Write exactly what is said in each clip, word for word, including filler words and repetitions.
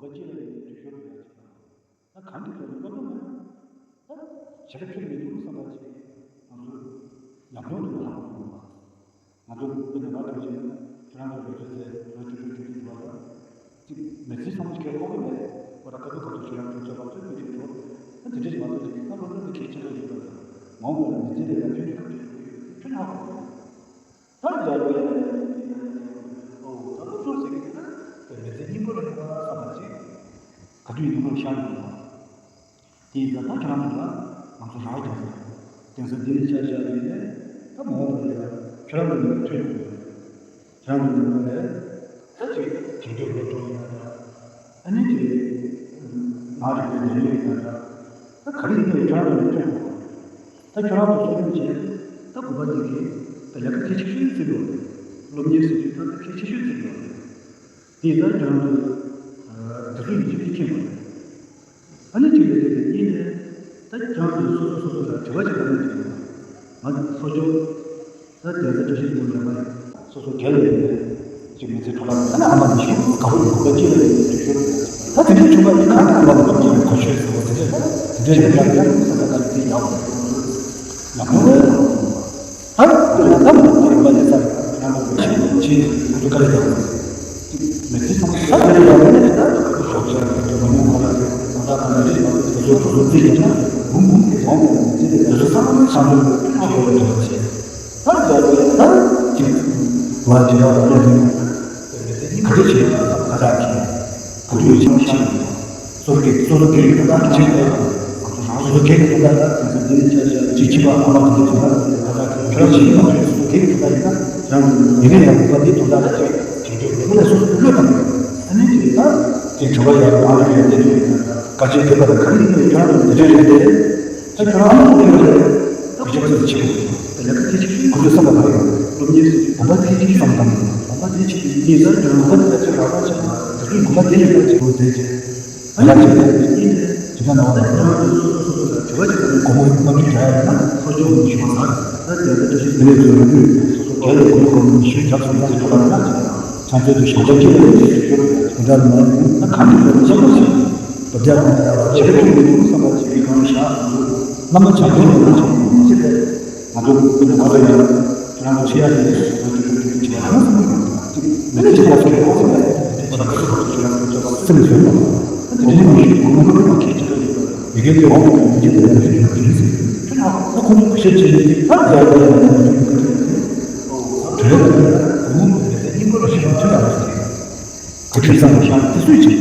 གོ་ཅི་ལ་ཡིན་འགྲུལ་ཞོར་ཡོད་ཅིག་དང་། ད་གང་གི་ཐོག་ནས་སློབ་སྦྱོང་ད་བྱེད་ཐབས་ཁྱོན་མི་འདུག་བསམ་པ་ཅིག་ང་ཚོ་ཉམས་མྱོང་དུ་ལྷག་དགོས། ང་ཚོ་དཔེར་ན་ང་ཚོ་ཅིག་ཁྱེད་རང་ཚོ་ལོ་ཚོད་ཚེ་ལོ་བཅུ་དྲུག་བཅུ་བདུན་འདུག་བ། ཅིག་མི་ཚེ་ཚང་མ་ཁྱེད་ཀློག་གི་མེད། ཁོ་ར་དཀའ་སྡུག་ག་ཚོད་ཁྱེད་རང་ཚོ་ཚོད་པ་ཚོད་མི་ཁྱེད་ཚོ་ད་དེ་འདྲ་ཞིག་མ་གཏོགས་ཅིག་ད་སློབ་སྦྱོང་དེ་ཁྱེད་ཁྱེད་ཚོ་ཡོད་པ་དང་མ་འོངས་པ་ལ་མི་ཚེ་ལས་ཀ་ཁྱོད་ཚོ་ག་ཚོད་ཡོད་ཁྱོད་ཧ་གོ་གི་ད་རྒྱ་བོད་ཡ་ལས་ཨོ་ད་སློབ་སྦྱོང་ཟེར་གི་འདུག་ད་མི་ཚེ་སྙིང་པོ་རེད་པ་བསམ་པ་ཅིག་ག་དུས་ཡིན་ནའང་ཤར་འདུག་བ། དེ་ཡིན་ཙང་ད་ཁྱེད་རང་ཚོ་ལ་ང་ཚོ་རག་གི་ཟེར། དེང་སང་འདི་ནས་ཆ་བཞག་ཡིན་ནས་ད་མ་འོངས་པ་ལ་ཡང་ཁྱེད་རང་ཚོ་ནས་ཐོན་དགོས་རེད། ཁྱེད་རང་ཚོ་ནས་ནང་ནས་ད་ཅིག་དེང་དུས་སློབ་སྦྱོང་ཡིན་ན་འདྲ། ཨ་ནི་ཅིག་ནང་རིག་པའི་ལས་རིགས་ཡིན་ན་འདྲ། ད་ག་རེ་ཡིན་ནའི་ཁྱེད་རང་ཚོ་ནས་ཐོན་དགོས། ད་ཁྱེད་རང་ཚོ་གསོ་སྐྱོང་བྱས་ད་དགོན་པ་འདི་གི་ད་ལས་ཀ་གལ་ཆེ་ཤོས་བརྩི་དགོས། སློབ་གཉེར་ཟེར་དུས་ད་གལ་ཆེ་ཤོས་བརྩི་དགོས། དེ་ལྟར་ཁྱེད་རང་ཚོས་དེ་ཚོ་ཡིན་གཅིག་མིན་གཅིག་མཁྱེན་དགོས། ཨ་ནི་གཅིག་ལས་དེ་ལས་གཉིས་ནས་ད་ཁྱེད་རང་ཚོས་སོ་སོ་སོ་སོ་ལ་དྲི་བ་ཅིག་བཏང་ནས་འདུག་ང་ཚོ་ཚོགས་ཆུང་ད་བསྡད་ས་བཀྲ་ཤིས་ལྷུན་པོ་ལས་མ་ཡིན། སོ་སོ་སྒེར་ལ་ཡིན་ནས་ཅིག་མི་ཚེ་འཕྲོ་བརླག་ཨ་ནི་ཨ་མ་ནི་ཞིག་དགའ་པོ་ཡོད་པ་ཅིག་ལ་ཡིན་ནས་ཞུ་ཞུ་ད་དེ་འདྲའི་བྱུང་བ་ཡིན་ན་ཨ་ནི་ཨ་མ་ལ་ཚོགས་ཆུང་གི་གོ་ཆོད་ཟེར་བ་དེ་འདྲ་དེ་འདྲའི་ཡོད་ཡག་ཡོད་ས་ད་ལྟ་ལ་དེ་ཡག་ཡོད་ཡག་ཡོད། ད་དེ་ལ་ད་མ་དེ་རུ་ལ་ཡོད་ས་ཡང་ལ་ཆེ་ཆེ་ཁོ་ཚོ་ག་རེ་ཡོད་མི་ཚེ་ཚང་མ་ས་དེ་རུ་ཡོད་མེད་ད་ཁོ་ཚོ་ཞོགས་ཇ་དེ་ཚོ་མ་ཉོ་ག་ལ་རེད་ད་ད་ག་ལ་རེད་མ་དེ་ཚོ་ཁོ་ཚོ་རྩིས་ཡོད་ན་བུམ་བུམ་དེ་ཚོ་མི་ཚེ་དེ་ཚོ་ཚང་མ་ཆང་ཚོ་ཆོག་ཡོད་རེད་ད་ད་ད་ཅིག་ལ་ཇི་ལ་ལ་ལ་ཡོད་ག་རེ་བྱེད་ད་ད་ད་ཁྱེད། ག་དུས་ཡོད་ཕྱིན་ཕྱིན། སོ་སོ་སྒེར་སོ་སོ་སྒེར་གྱི་དོན་དག་ཕྱིན་ཏེ། སོ་སོ་སྒེར་གྱི་དོན་དག་ལ་དེང་སང་འདི་ནས་ཆ་བཞག་ཅིག་ཁྱིམ་པ་ཨ་མ་དེ་འདྲ་དོན་དག་ལ་ཁ་ཁ་ཁྱོད་རང་ཕྱིན་མ་ཐུབ་སོ་སོ་སྒེར་གྱི་དོན་དག་ཡིན་ན་རང་ཡིན་ན་ཡང་དགོས་པ་འདི་དོན་དག་ལ་ཅིག་བྱེད་རྒྱུ་རེད། ཁོ་ལས་སོ་སོ་བློས་བཏང་དགོས། ཨ་ནི་དེ་ལ་དེ་དྲི་བ་ཡང་མ་རེད་ཡང་དེ་འདྲ་ཡིན་ན་དཀའ་སྤྱད་འདོད་པ་དང་ག་རེ་ཡིན་ནའི་ཁྱོད་རང་ལ་འདི་འདྲ་རེད་དེ། ད་ཁྱོད་རང་ཨ་མ་དེ་འདྲ་རེད། ད་བྱེད་པ་ཚོ་བྱེད་དགོས། ཁོ་ཚོའི་བསམ་པ་ག་རེ་ཡོད། སློབ་གཉེར་ཟེར་དུས་དགོན་པ་དེ་གཅིག་བསམ་བཏང་དགོས། དགོན་པ་དེ་གཅིག་གི་ཡིན་ཙང་དགོན་པ་དེ་གཅིག་རག་པ་ཆེ་བ་དེ་ཚོའི་དགོན་པ་དེ་ཡིན་པ་གཅིག་དགོས་དེ་གཅིག་ཨ་ཡ་གཅིག་དེ་གཅིག་ད་ནང་བ་དེ་ཚོ་སོ་སོ་སོ་སོ་དྲི་བ་གཅིག་དགོན་པ་མ་འདུག་རྒྱ་ཡ་ན་ལྷོ་ཕྱོགས་མི་ཞུ་བ་ཟ་ད་རྒྱ་ཚ་བཀྲ་ཤིས་དེ་ལས་ཚོ་ཡོང་དུས་སོ་སོ་རྒྱ་ལས་དགོན་པ་མི་ཞུ་རྒྱ་ཚོ་མི་ཚེ་ཐོག་ལ་ན་ཆང་ཚོད་དུ་ཞང་ཆ་གཅིག་ལ་ཡོད་ཞུ་ཞུ་དེ་འདྲ་མ་ཡིན་ན་གང་གི་ལོ་ཆེན་པོ་ཞིག་ད་རྒྱ་དང་ད་ཡ་བ་ཆེ་རེ་ཁྱོད་མི་འདུག་བསམ་པ་ཅིག་གི་གང་བཞག་བླ་མ་བྱམས་པའི་ལོ་ཆེན་པོ་ཞིག་རེད། ང་ཚོ་ཀུན་ཏུ་གོ་ཚོད་ཡང་ཁྱེད་རང་ཚོ་ཤེས་ཡ་ཞིག་རེད། ང་ཚོ་ཀུན་ཏུ་ཀུན་ཏུ་བྱེད་ཡ་ཧང་སང་མི་ཡོང་། ཅིག་མི་ཚེ་ཆེ་ཁ་ཚོ་ཁྱེད་ཁོ་ཚོ་ལ་ཡ་ཁྱེད་ཁྱེད་ཁྱེད་ཁ་ཚོ་ཁྱེད་རང་ཚོ་ཚོ་སེམས་ཚོད་ཡོང་། ད་དེ་འདྲའི་མི་ཤེས་གོང་མ་ཁོ་ཁྱེད་ཁྱེད་ཁྱེད་ཡོད་པ་ཡི་གེ་ལས་འོང་མི་འཇིག་ལ་ཡ་ཁྱེད་ཁྱེད་ཁྱེད་ཟེར། ད་ཁོ་ཚོ་ཁུ་ཤེས་བྱེད་ནི་ད་ཡ་ཡ་ཡ་ཡ་ཁྱེད་ཁྱེད་ཁྱེད་ཡོད་པ་ཡ་ཁོ་མོ་ཁོ་མི་ཚེ་སྙིང་པོ་ལ་ཤེས་ཁྱེད་ཁྱེད་ཡོད་པ་ཡ། ག་ཁྲིད་ཚང་ཤང་དེ་སུས་བྱེད། དེ་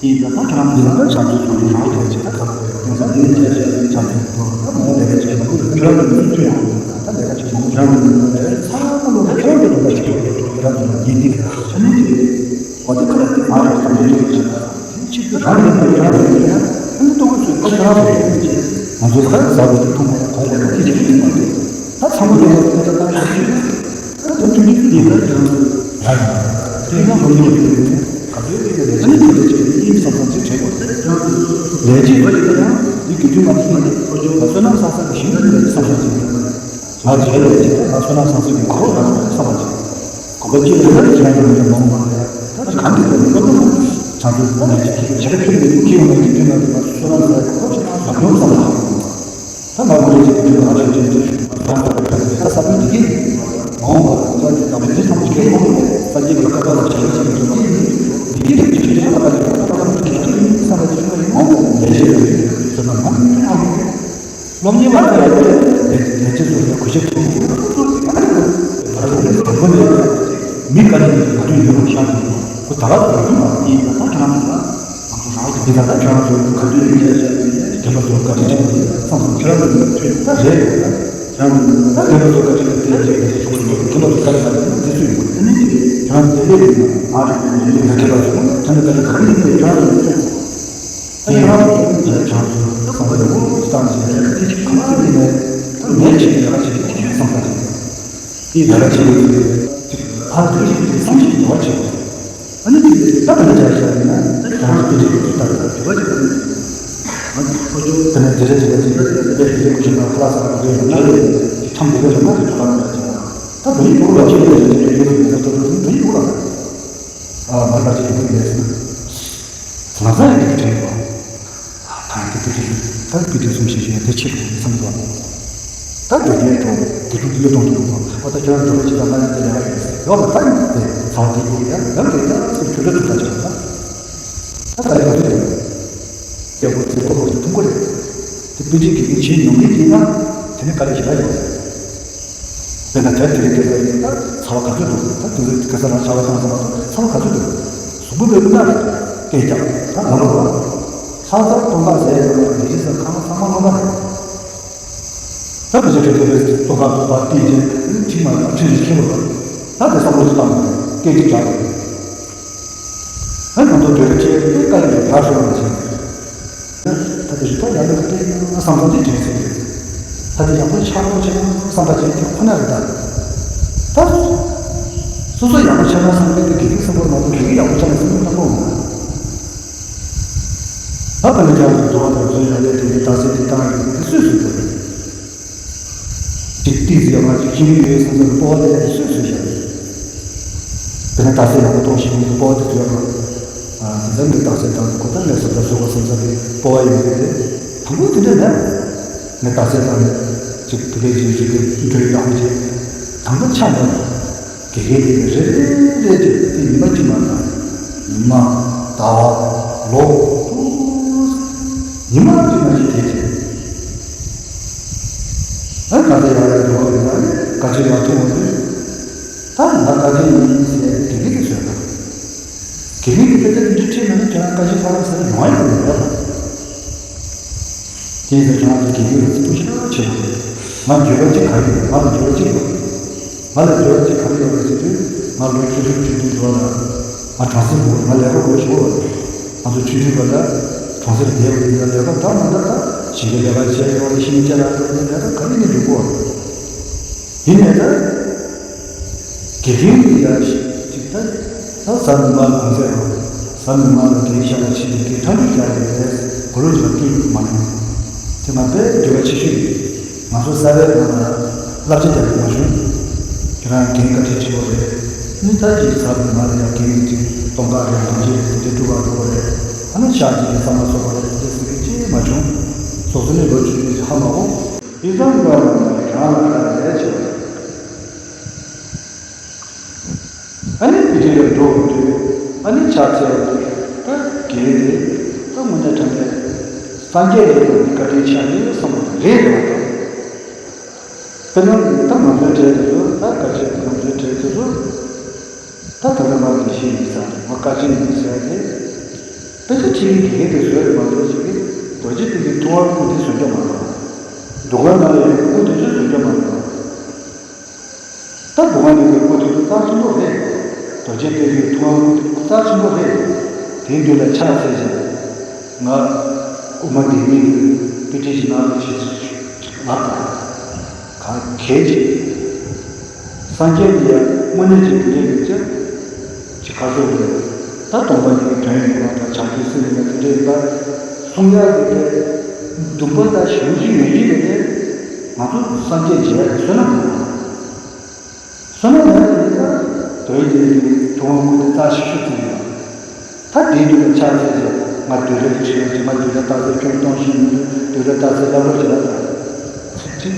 ཡིན་ཙང་ད་ཁྱེད་རང་ཚོ་ལ་ཆང་ཚོད་ཚོང་ལས་རང་གི་ལས་བྱེད་ད་ག་ཚོད་དེང་སང་འདི་ནས་ཆ་བཞག་ཆང་ཚོད་དོ་ད་མོ་ལས་ཀ་བྱེད་མ་དགོས་ཁྱེད་རང་ཚོ་ཚུད་ཡོང་ད་ལས་ཀ་བྱེད་མ་དགོས་ཁྱེད་རང་ཚོ་ལས་ཚང་མ་ལོ་ན་ཁྱེད་རང་ཚོ་ལ་ཆེ་ཁྱེད་རང་ཚོ་ལ་ཡིན་ཏིག་ཆ་ནས་ཅིག་གོ་དེ་ཁ་ལ་དེ་མ་རེད་ད་མི་ལས་ཀ་བྱེད་ད་ཆིག་ཏུ་རང་ཡིན་པའི་ཁྱེད་རང་ཚོ་ཡིན་ན་ཨ་ནི་ལྟོ་གོས་ཚོས་ད་ཁྱེད་རང་ཚོ་ཡིན་ཅེས་ང་ཚོ་ད་ཟ་བ་དེ་འཐུང་བ་ལ་གོང་གོ་ལ་དེ་ཅིག་ཡིན་མ་རེད། ད་ཚང་མ་ལོ་ལ་ཕན་ཐོགས་བཏང་ཤོག་ཅིག་ད་དུས་ཚོད་འདི་ལ་ཡང་ཡ་ཡིན། དེ་ཡང་ལོ་ཉི་མ་དེ་ག་དུས་དེ་ག་ལས་ནི་དེ་ལས་ཅིག་ཡིན་བསམ་བསམ་ཅིག་བྱེད་དགོས། ལས་ཅིག་ཡོད་ཅིག་ཡང་འདི་དགེ་འདུན་མ་དེ་ཡིན་ན་ང་བསོད་ནམས་བསགས་ས་གི་ཞིང་ཁ་དེ་ལས་བསམ་བསམ་ཅིག་ཡོད། ང་བྱས་ལས་ཅིག་ང་བསོད་ནམས་བསགས་ས་གི་གོ་རོགས་རང་བསམ་བསམ་ཅིག་གོམ་པ་གཅིག་ལ་ཡང་ཁྱེད་རང་ཡོད་མང་མང་རེད། ད་གང་གི་ཐོག་ནས་སློབ་སྦྱོང་ཆང་ཚོད་ལ་ཅིག་གིས་བྱེད་ཁྱོད་ཀྱི་ཁྱེད་ཡོང་ན་དགེ་འདུན་མ་དེ་ང་བསོད་ནམས་བསགས་ས་གི་གོ་ཆ་ལ་ཡོང་བསམ་བསམ་ཅིག་ད་ང་ཀུན་གྱིས་དེ་ལ་ཆོས་ཅན་དུ་ཞུགས་པ་དང་། ད་ས་བོན་འདི་སྐད་ཡིན། མ་འོངས་པར་ང་ཚོ་དམ་པའི་ཚེ་ཐམས་ཅད་ཀྱི་ཐོག་ནས་སངས་རྒྱས་ཀྱི་བཀའ་དང་བྱ་བ་ཞིག་འགྲུབ་པ་ཡིན། འདི་སྐད་དུ་ཆོས་ཅན་ལ་བཀའ་དང་བཀའ་དང་གལ་ཆེ་ཡིན་བསམ་པ་ཞིག་ཡོང་བ་ལས་བྱེད་པའི་བསོད་ནམས་མང་པོ་ཐོན་ཡོང་། སློབ་གཉེར་བ་ལ་ཡང་ལས་བྱེད་ཚོ་ལ་གུས་ཞབས་ཆེན་པོ་ཡོད། ང་ཚོ་ནི་དང་པོ་ནས་མི་དཀའ་ལས་ནི་ག་དུས་ཡོད་པར་ཤར་ཐུབ་ཡོད། ཁོ་ད་ག་ཚོད་ཡོད་མ་རེད། ཡིན་ད་ལྟ་ཁྱེད་རང་ཚོ་ལ། ང་ཚོ་རང་གི་འདི་ལྟར་ཁྱོད་རང་ཚོ་ག་དུས་ཡིན་ཆ་བཞག་ཡིན་རྒན་པ་ཚོ་བཀའ་དྲིན་ཆེན་པོ་ཡིན་བསམ་སོང་། ཁྱེད་རང་ཚོ་ད་རེད་ཡོད་ད་ཁྱེད་རང་ཚོ་ད་རྒན་པ་ཚོ་བཀའ་དྲིན་ཆེན་པོ་དེ་རེད་ཡོད་ད་ཁྱེད་ཚོ་རྒན་པ་ཚོ་བཀའ་དྲིན་ཆེན་པོ་དེ་ཚོ་ཡོད། ཨ་ནི་ཁྱེད་རང་ཚོ་དེ་ལས་ཡིན་ན་ང་རེད་ཡོད་ད་རྒན་པ་ཚོ་ཁྱེད་ཚོ་ད་རེད་ག་རེ་ཡིན་ད་ཁྱེད་རང་ཚོ་ཁྱེད་ཚོ་ད་ཁྱེད་རང་ཚོ་ཁྱེད་ཚོ་ད་བསམ་པ་ཡོད་བསམ་ཞིག་ཡོད་ད་ཁྱེད་ཚོ་གང་ཚེ་ཡིན་ནས་ད་ངས་ཆེད་དུ་ཡག་ཆེད་དུ་བསམ་པ་ཞིག་དེ་ལས་ཀ་བྱེད་ཡོད་ཅིག་ཕར་ཚུར་ཞིག་གི་བསམ་གཞིག་ཡོང་བ་བྱེད་དགོས། ཨ་ནི་དེ་ལས་ད་ང་ཆ་བཞག་ཡིན་ན་ད་ང་ཚོ་དེ་འདྲའི་ལྟ་བ་དྲི་བ་ཅིག་ད་ང་ཚོ་ཚོ་ཆུང་དེ་ནས་དེ་འདྲ་དྲི་བ་ཅིག་ད་དེ་འདྲའི་དེ་འདྲའི་ཁོ་ཞིག་ན་ཁ་ལག་ཟ་བ་དེ་འདྲའི་ཡོད་ན་ལས་དེ་ཁྲམ་དེ་འདྲ་ཡོད་ན་དེ་ཁྲམ་ལ་ཅིག་ད་བོད་ཡིག་ལོག་ལ་ཅིག་ཡོད་ཅིག་དེ་འདྲའི་ཡོད་ན་ད་ཚོ་ཚོ་བོད་ཡིག་ལོག་ལ་ཨ་མར་ལ་ཅིག་ཡོད་ཡོད་ཟེར་ན། ང་ཚང་ཡང་དེ་དྲན་པ། ད་ཡང་དེ་དེ་ད་པི་ཏི་གསུམ་བཞི་བཞི་ཡང་དེ་ཆེད་དུ་བསམ་དགོས། ད་དགེ་རྒན་གྲོགས་དགེ་ཕྲུག་བློས་གཏོང་དུ་འགྲོ། ཨ་ད་ཁྱོད་རང་འགྲོ་བ་ཅི་ད་ང་ཡང་དེ་ལས་ཀ་ཡོད་ཡོད་ལ། ད་ཡང་དེ་ཚ་བ་དེ་ཡོད་ཡ་ཡང་དེ་ཡང་ཚུར་ཁྱོད་ཚོ་ཚུར་ད་ཆགས་ད། ད་ད་ཡང་དེ་ཡོད་ཡག་པོ་ཚེ་ཐོག་ཏུ་ཐུག་གི་རེད། དེ་པི་ཏི་དགེ་རྒན་བྱེད་མྱོང་མཁན་ཡིན་ན་དེ་ནི་དཀའ་ལས་ཞེ་དྲག་ཡོད་རེད། དཔེར་ན་དེར་དེ་རིང་ཁ་སང་ཡིན་ན་ཚ་བ་ག་ཚོད་འདུག་ད་དེ་ཚོ་ཁ་སང་རང་ཚ་བ་བཏང་ས་མ་གཏོགས་ཚ་བ་ག་ཚོད་འདུག་གཟུགས་པོ་ལ་ཀུན་ནས་སྐད་རྒྱག་ད་ལམ་ལུགས་ལ། ལྷག་པར་སྟོན་ཁ་ཟེར་ཡོད་ན་ལས་བྱེད་ཚོ་ཁ་མ་ཚང་མ་ལོག་པ་རེད། ད་བུ་ཆ་ཁྲི་ཐོག་པའི་སྟོན་ཁ་ཐོག་པ་བལྟས་རྗེས་ཁྲིག་མ་ལ་ཁྲི་རེ་ཁྱེར་བ་ད་དེ་བསམ་བློ་ཞིག་བཏང་དགོས། སྐད་ཅིག་རྒྱག་དགོས། ཨ་ནི་ང་ཚོ་དོན་ཆེ་དེ་དཀའ་ལས་རག་སོང་བ་བྱས། ད་དེ་རིག་པ་ཡག་ལུགས་ཀྱི་བསམ་བློ་དེ་དྲན་ཟེར་གྱི་རེད། ད་དེ་ཡག་པོ་ཆགས་པོ་བྱས་ན་བསམ་པ་བྱས་དེ་ཁོ་ན་རེད་ད། ད་སོ་སོ་ཡག་པོ་ཆགས་ན་བསམ་གྱི་དེ་དགེ་རྒན་བསམ་པོ་མ་གཏོགས་དགེ་རྒན་ཡག་པོ་ཆགས་ན་བསམ་གྱི་བསམ་པོ་མ། ད་ད་ནི་ཀྱང་དུ་དུ་བ་དང་བཟོས་ཡག་ལས་དེ་ནི་ད་ཟེར་དེ་བཏང་ཡོད་དེ་སུས་སུ་དགོས་རེད། ཅིག་ཏིག་ཙི་ཡང་ང་ཅིག་ཤེས་ཀྱི་ཡོད་བསམ་བསམ་གྱི་སྤོབས་པ་དེ་ཡང་སུས་སུས་བཞག་དཔེར་ན་རྟགས་གསལ་ཡག་པོ་གཏོང་ཤེས་ཀྱི་སྤོབས་པ་དེ་ཚོ་ཡོད་རེད། ཨ་དེ་ཚོ་ངས་རྟགས་གསལ་བཏང་ཁོ་ད་ངས་བཟོ་ལྟ་བཟོ་དགོས་བསམ་བསམ་གྱི་སྤོབས་པ་ཡོད་ཀྱི་རེད། དང་པོ་དེ་འདྲ་མེད། ངས་རྟགས་གསལ་བཏང་ནས་ཅིག་དེ་འདྲའི་ཅིག་རིག་པའི་འགྲོས་ཡག་པོ་ཅིག་དང་པོ་ཆགས་འདུག་དགེ་རྒན་དེ་རེ་རེ་རེ་རེ་དེ་ཉི་མ་གཅིག་མ་གཏོགས་ཉི་མ་ཟླ་བ་ལོ་ཉི་མ་གཅིག་མ་གཅིག་དེ་བྱས། ཨ་ག་ཚོད་ཡག་ཡག་འགྲོ་བ་ཡིན་ན་ནི་ག་ཚོད་ཡག་ཐུབ་འོང་དུས། ད་ང་ག་ཚོད་ཡིན་ཟེར་ཡ་དེ་དགེ་རྒན་གྱིས་བཟོས་པ། དགེ་རྒན་གྱིས་སྐད་ཆ་འདི་འདྲ་དྲིས་མེད་ན་ཁྱོད་རང་བཀའ་བཞིན་ཕ་རོལ་ས་ལ་ཡོང་བ་ཡོད་མ་རེད་པ། དེ་ཡིན་ཙང་ཁྱོད་རང་ཚོ་དགེ་རྒན་ལ་བརྩི་པོ་ཞེ་དྲག་བྱེད་དགོས་རེད། ང་འགྱོད་པ་གཅིག་ག་རེ་ཡོད། ང་ལ་འགྱོད་པ་གཅིག་ཡོད། ང་ལ་འགྱོད་པ་གཅིག་ག་རེ་ཡོད་རེད་ཟེར་དུས། ང་ལོ་བཅུ་དྲུག་བཅུ་བདུན་འགྲོ་ལ། ང་གྲོང་གསེབ་འགྲོ། ང་ལས་ཀ་དགོས་ཞུ་བ་རེད། ང་ཚོ་ཆུང་ཆུང་བ་ལ་གྲོང་གསེབ་བསྡད་པ་ཡིན་ན་ལས་ཀ་འདྲ་མ་འདྲ་ད་ཞིང་ཁའི་ལས་ཀ་བྱས་ཡོང་བ་ལ་ཤིང་བཅད་ལ་ལས་ཀ་ག་རེ་ནས་འགྲིག་གོ། ཡིན་ནའི་ད་དགེ་རྒན་གྱི་ཡ་ཞིག་ཅིག་ད་ད་གཟའ་མིག་དམར་གུང་སེང་རེད། གཟའ་མིག་དམར་ལ་དགེ་རྒན་ཤག་ལ་ཕྱིན་ཏེ་དགེ་ཕྲ་འགུལ་རྒྱག་ཡོད་རེད། དགུང་ལོ་བཅུ་དྲུག་མ་ཡིན། དེ་ང་དཔེ་འགྱོད་པ་ཆེ་ཤོས་ཡིན། ང་ཚོ་གསར་པའི་ནང་ལ་བསླབ་བྱ་རྒྱག་གི་མ་བྱུང་། ཁྱེད་རང་རྒན་བཀའ་དྲིན་ཆེ་བོ་རེད། ནི་ད་ཅིག་གཟའ་མིག་དམར་ལ་ཡང་རྒན་གྱི་ཅིག་སྟོན་ཁ་རེད། ལམ་རྒྱས་རེད། དེ་འདྲ་སྒྲུབ་པར་འགྲོ་བ་རེད། ཨ་ནི་ཤག་ཅིག་གི་གཙང་མ་བཟོ་བ་རེད། དེ་འདྲ་ཟེར་གི་ཅིག་མ་བྱུང་། སོ་སོ་ནི་ལོ་བཅུ་དྲུག་ཅིག་ཧ་མ་གོ། ཡིག་ཚང་པ་རང་ལ་ད་ལས་བྱེད་པ། ཨ་ནི་དེ་འདྲ་ཡང་འགྲོ་དགོས་དུས། ཨ་ནི་ཕྱག་འཚལ་བ་དེ་ད་དགེ་རྒན་དེ་ད་དངོས་གནས་དྲང་གནས་སངས་རྒྱས་ལས་ཀྱང་བཀའ་དྲིན་ཆེ་ནི་བསམ་པ་རེད་འགྲོ་བ་དང་། དཔེར་ན་ད་ང་ཚོའི་གྲས་དེ་ཚོ་ད་བཀའ་ཆེན་ང་ཚོའི་གྲས་དེ་ཚོ་ད་ད་ལྟ་མ་དགེ་བཤེས་ཡིན་ས་རེད། མ་བཀའ་ཆེན་ཡིན་ཟེར་ཏེ། དཔེ་ཆ་ཁྲིད་མཁན་དགེ་རྒན་དེ་བཟོས་རེད་མ་གཏོགས་ཅིག་གིས་རྡོ་རྗེ་གདན་གྱི་ཐུབ་དབང་སྐུ་དེ་བཟོ་རྒྱུ་མ་རེད། འདུ་ཁང་ནང་ལ་ཡོད་པའི་སྐུ་དེ་ཚོ་བཟོ་རྒྱུ་མ་རེད། ད་འདུ་ཁང་ནང་གི་སྐུ་དེ་ཚོ་རྩ་ཆེན་པོ་རེད། རྡོ་རྗེ་གདན་གྱི་ཐུབ་དབང་སྐུ་དེ་རྩ་ཆེན་པོ་རེད། དེའི་མདུན་ལ་ཕྱག་འཚལ་ཞིང་། ང་དབུ་མ་འདི་ཉིད་ཀྱི་དཔེ་ཁྲིད་ཞིག་གནང་རོགས་བྱེད་ལབ་དང་། གང་གལ་ཆེ། སངས་རྒྱས་ཀྱི་ཡང་དངོས་གནས་ཀྱི་དེ་འདྲའི་ཡོད་ཚད་ཅིག་ག་ཚོད་རེད། ད་སྟོང་པ་ཉིད་ཀྱི་དོན་ཡོད་པ་དང་། བྱང་ཆུབ་སེམས་ཡིན་པ་དེ་འདྲ་ཡིན་པ་གསུང་ཡག་གི་དེ་འདུན་པ་དང་ཞེ་པོ་ཅིག་ཡོད་ཀྱི་མེད་དེ། ང་ཚོ་སངས་རྒྱས་མཇལ་ཡག་གི་བསོད་ནམས་མེད་པ། བསོད་ནམས་མེད་པ་ཡིན་ན་དོན་གྱི་དེ་ཐུབ་དབང་སྐུ་དེ་རྩ་ཆེ་ཤོས་དེ་ཡིན། ད་དེའི་མདུན་ལ་ཕྱག་འཚལ་ཏེ། ང་བདུད་རལ་གྱི་ཁྲི་ལ་འཛེགས། ང་བདུད་རལ་རྟགས་གསལ་ཁྱོད་གཏོང་ཤེས་མི་འདུག་བདུད་རལ་རྟགས་གསལ་ལབ་རོགས་བྱེད་ལབ་དང་། ཚིག་གཅིག་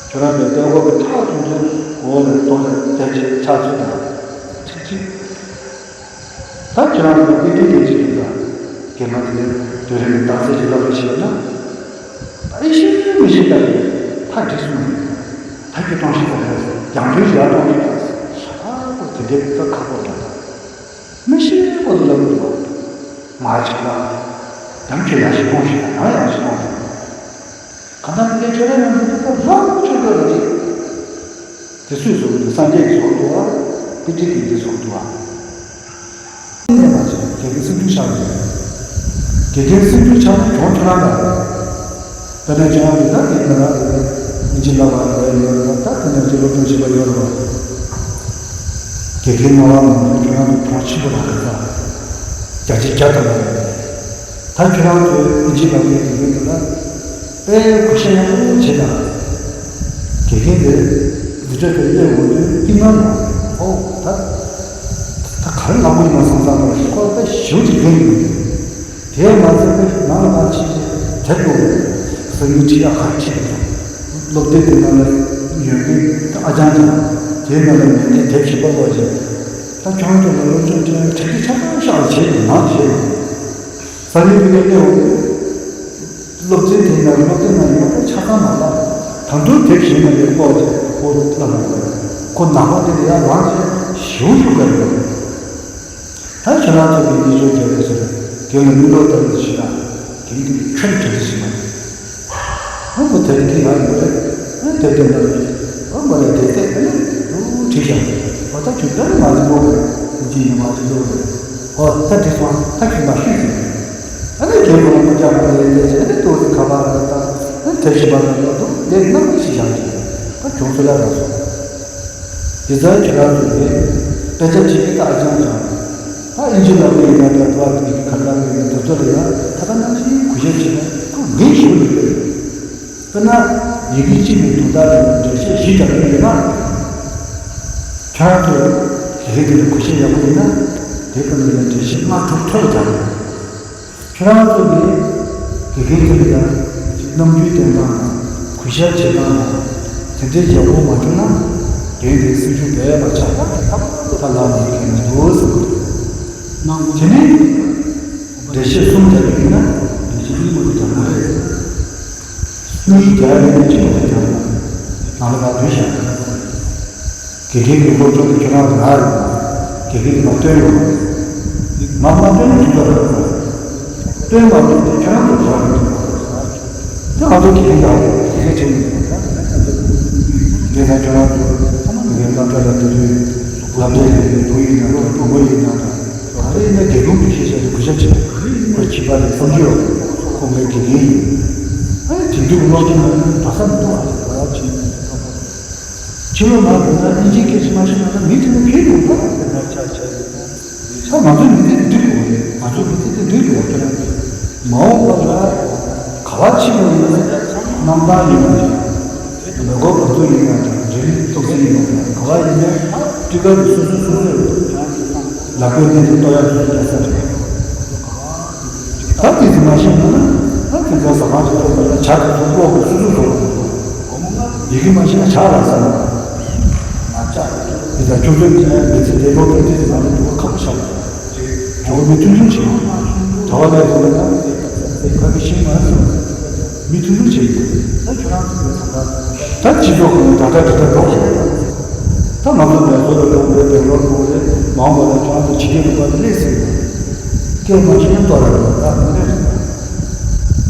ཁྱོད་རང་གི་སྟོན་ཁོག་གི་ཐག་ཐུང་ཐུང་འོག་ལ་རྡོ་ལ་བརྡབ་བྱས་ཕྱག་འཚལ་དང་། ཚིག་གཅིག་ད་ཁྱོད་རང་གི་དཔེ་ཁྲིད་ཀྱི་ཅིག་ཡིན་ལ། རྒན་མ་དེ་ནས་བདུད་རལ་གྱི་རྟགས་གསལ་ཅིག་ལབ་རོགས་བྱེད་ལབ་ན། ཨེ་ཤེས་མི་ཤེས་ལྟ་བུ། ད་འགྲིག་སོང་། ད་ཁྱོད་གཏོང་ཤེས་ད་རེད། རྒྱང་མཐོང་ཞིག་ལ་གཏོང་ཤེས་ད། ཧ་གོ་དེ་འདྲའི་ད་ཁག་པོ་ལ། མི་ཤེས་པོ་དེ་ལ་མི་འདུག་བ། མ་ཅིག་ལ། ཡང་ཁྱོད་ཡང་ཞིག་གཏོང་ཞིག་ད། ཡང་ཡང་ཞིག་གཏོང་ཞིག་གང་ལྟར་མི་འདྲའི་ཆོས་ར་ཡང་འདུག་ད་ལྷག་ཆོས་གོས་ལ་ཅིག་དེ་སུས་བཟོ་གི་འདུག་སངས་རྒྱས་ཀྱིས་བཟོ་གི་འདུག་བ། དཔེ་ཁྲིད་ཀྱིས་འདི་བཟོ་གི་འདུག་བ། ནས་མ་བྱས་དགེ་རྒན་སེམས་ཆུང་ཆགས་ཡོད། དགེ་རྒན་སེམས་ཆུང་ཆགས་ན་གྱོང་ཁྱོད་རང་ལ་རེད། དཔེར་ན་ཁྱོད་རང་གིས་ད་དེ་ལ་ཨིན་ཇི་བསླབ་པ་ཡོད་ཡོད་རེད་བ། ད་དེ་ནས་ཅིག་སློབ་སྦྱོང་བྱེད་པ་ཡོད་རེད་བ། དགེ་རྒན་ངོ་མ་མིན་པ་ཁྱོད་རང་གི་གྱོང་ཆེན་པོ་རང་རེད་ད། བརྒྱ་ཆ་བརྒྱ་ཐམ་པ་རེད། ད་ཁྱོད་རང་ཚོས་ཨིན་ཇི་བསླབ་མཁན་དགེ་རྒན་དེ་ལ་དཔེ་གུས་ཞབས་ཡག་པོ་བྱེད་དང་། དགེ་རྒན་དེ་འཛིན་གྲྭ་དེར་སླེབས་འོང་དུས་སྐྱིད་སྣང་ཡོང་བ་རེད། ཨོ་ད་ད་ག་ ག་རེ་ལབ་དགོས་ཡིན་ན་བསམ་བསམ་པ་ཞིག་ཁོ་ད་ཞེ་པོ་ཅིག་འགན་ཡོད། དེས་མ་ཚད་པའི་ནང་ལ་ཕར་ཕྱིན་ཏེ་དེབ་ཀློག་དགོས། གསར་འགྱུར་ཁྲིད་ཡག་ག་རེ་ཁྲིད་དགོས། སློབ་དེབ་དེ་ནང་ལ་ཡོད་མཁན་ཨ་ཅང་ཅང་། དེའི་ནང་ལ་མེད་མཁན་དེབ་གཞན་པ་ཀློག་བྱས། ད་ཁྱོད་ཚོ་ལ་སློབ་སྦྱོང་སྤྲད་ཡག་གྲ་སྒྲིག་ཆ་ཚང་ཤག་ལ་བྱས་ཡོད། ནང་བྱས་ཡོད། གསར་འགྱུར་དེ་ག་གླེང་འོང་དུས། སློབ་ཚན་དེའི་ནང་སློབ་དེབ་ནང་ཡོད་པ་ཆ་ཚང་མ་ལ། ད་དུང་དེབ་གཞན་ནང་ལ་ཀློག་བྱས་ཁོ་བསླབ་དགོས། ཁོ་ནག་པོ་དེ་ལ་ཡར་ལངས་བྱས་ཞེ་པོ་ཞིག་དགའ་ཡོད། ད་ཁྱོད་རང་ཚོ་གི་ཡིད་ཆོས་རྒྱལ་པོ་ཟེར་དེ་ལ་མི་ལོ་ལྟར་དུ་ཞིག་ན་དེ་གི་ཁྱོད་དྲན་ཞིག་མ་རེད། ཨ་ཁོ་དེ་རིང་ཁྱེད་ཡར་ཡོད་རེད། ཨ་དེ་དེ་འདྲ་རེད། ཨ་མ་རེད་དེ་དེ་ཨ་ནི་རུ་བྲིས་ཤག་ཨ་ད་ཁྱོད་ད་ནི་མ་རེད་མོ་རེད། ཨ་ཅི་ཡིན་མ་ཅི་ལོ་རེད། ཨོ་ད་དེ་སོང་ད་ཁྱོད་མ་ཤེས་ཟེར། ཨ་ནི་རྒྱལ་པོ་ལ་མ་རྒྱག་པ་ལས་དེ་ཟེར་ནི་ཏོག་ཙི་ཁ་པར་རེད་ད། ཨ་དེ་བཞིན་པ་ལ་ལོ་འདུག་དེ་ནམ་ཞིག་བཞག་ཅིག་ད་ཁྱོད་ཚོ་ལ་རག་སོང་། དེ་ཚོ་ཁྱོད་རང་ཚོ་གིས་དཔེ་ཆ་ཁྲིད་ཀྱི་ད་ཨ་ཅང་ཅང་། ད་ཨིན་ཇི་ལབ་པ་ཡིན་ན་འདྲ་འདུག་ཨ། དེ་ག་ལབ་པ་ཡིན་ན་དེ་ཚོ་ལ་ཡང་ད་ལྟ་ནང་བཞིན་གུས་ཞབས་བྱེད་ན་ཁོ་འགན་ཞེ་པོ་ཡོད་རེད། དཔེར་ན་ཡི་གེ་གཅིག་གི་དོན་དག་ལ་ཡང་འགྲེལ་བཤད་བཞི་རྒྱག་གི་ཡོད་ན། ཁྱོད་རང་ཚོ་ཡི་གེ་དེ་ལ་གུས་ཞབས་ཡག་པོ་ཡིན་ན་དེ་ཀུན་ལ་ཡང་འགྲེལ་བཤད་ལྔ་དྲུག་ཐོལ་རྒྱག་གི་ཡོད། ཁྱོད་རང་ཚོ་གིས་དགེ་རྒན་ཚོ་ལ་ཡང་རྣམ་འགྱུར་བསྟན་སྟངས་དང་གུས་ཞབས་བྱེད་སྟངས་དང་དེ་འདྲའི་ཡག་པོ་མ་བྱུང་ན་རྒན་དེའི་སེམས་ཤུགས་རྦད་མ་ཆག་པ་ད་ལམ་ཡིན་མཁན་མི་འདུག་ཟེར་གི་འདུག་དེ་ནས་འགྲེལ་བཤད་གསུམ་རྒྱག་གི་ཡིན་ན་འགྲེལ་བཤད་གཉིས་མ་གཏོགས་རྒྱག་མ་རེད། གཉིས་རྒྱག་ཡོད་ན་གཅིག་མ་གཏོགས་རྒྱག་མ་རེད། ནང་ལ་ཕར་བུད་བཞག་དགེ་རྒན་གྱི་སློབ་སྦྱོང་དེ་ཁྱོད་རང་ལ་རག་ཡོད་མ་རེད། དགེ་རྒན་གྱིས་མར་སྟོན་ཡོད་མ་རེད། མར་མ་སྟོན་ན་ཁྱོད་ཚོ་རག་ཡོད་མ་རེད། སྟོན་མ་ཐུབ་དེ་ཁྱོད་རང་ཚོ་རག་ཡོད་མ་རེད། དེ་ང་ཚོ་དགེ་རྒན་ལ་དགེ་རྒན་བྱེད་ཡོད་མ་རེད། དེ་ད་ཁྱོད་རང་ཚོ་དགེ་རྒན་སློབ་གྲྭ་ལ་འགྲོ་དུས་སློབ་གྲྭའི་དགེ་རྒན་བུ་ཡིན་ན་འགྲོ་བུ་མོ་ཡིན་ན་འགྲོ། ད་རེས་ན་དགེ་སློང་དུ་ཤེས་བྱ་དེ་གུས་ཞབས་བྱེད། ཁོས་བྱིས་པ་ལས་བསམ་རྒྱུ་ཡོད། ཁོ་ངའི་དགེ་རྒན་ཡིན། ཨ་ནི་དེང་དུས་ཀྱི་སློབ་སྦྱོང་ནང་ནི་འགྲོ་ས་མི་འདུག་ཨ། ཕྱི་ལོགས་མར་འགྲོ་ན་དབྱིན་ཇིའི་སྐད་ཆ་མ་ཤེས་ན་ད་མི་དེ་ནི་ཕེབས་ཡོང་ཐུབ་པ་དེ་ལྟར་ཆགས་བྱས་ཡོད། ད་ང་ཚོའི་མི་ཚེ་འདི་འགྲིག་དགོས་རེད། ང་ཚོའི་མི་ཚེ་འདི་འགྲིག་དགོས་ཁྱོད་རང་། མ་འོངས་པ་ལ་ག་བ་ཕྱིན་པ་ཡིན་ན་གནམ་ཐང་ཡིན་ན་འདྲ། མེ་འཁོར་བང་མཛོད་ཡིན་ན་འདྲ། རི་ལི་ཏོག་ཙེ་ཡིན་ན་འདྲ། ག་བ་ཡིན་ན་སྤྲི་དཀར་གྱི་སོ་སོ་སོ་སོའི་ལག་པའི་སྟེང་དུ་གཏོར་ཡག་སོ་སོ་རྒྱག་ས་རེད། ད་དེ་ཚོ་མ་ཤེས་ན་ད་ཁྱེད་ཚོ་ཟ་ཁང་དུ་ཐོན་པ་ལ་ཇ་དེ་ཚོ་ཀློག་དགོས་སོ་སོ་བཟོ་དགོས། ཡི་གེ་མ་ཤེས་ན་ཇ་རག་ས་མེད། ང་ཅག་དེ་ལྟར་ཁྱོད་ཚོའི་མི་ཚེ་འདི་སློབ་གྲྭ་འདི་ཚོ་ནང་ལ་འགྲོ་བ་ཁག་པོ་ཆགས་འགྲོ་བ་མི་མཐུན་སྒྲིལ་བྱེད་དགོས། གྲྭ་པ་ལས་དགོས་ན་ཕ་གི་ཤིང་མ་སོང་མི་མཐུན་སྒྲིལ་བྱེད་དགོས། ད་ཁྱོད་རང་ཚོ་ད་སྤྱི་ཚོགས་ཁོངས་ད་ལྟ་འདི་ལྟར་འགྲོ་བཞིན་ད་ང་ཚོ་མེ་སོར་ལ་འགྲོ་དགོས་རེད། སྦེང་ལོར་འགྲོ་དགོས་རེད། མ་འོངས་པ་ལ་ཁྱོད་རང་ཚོ་ཕྱི་རྒྱལ་ལུང་པ་དུ་སླེབས་སྲིད་པ། སྐད་མ་ཤེས་ན་ལྟོ་ར་རེད། ད་མི་རེད།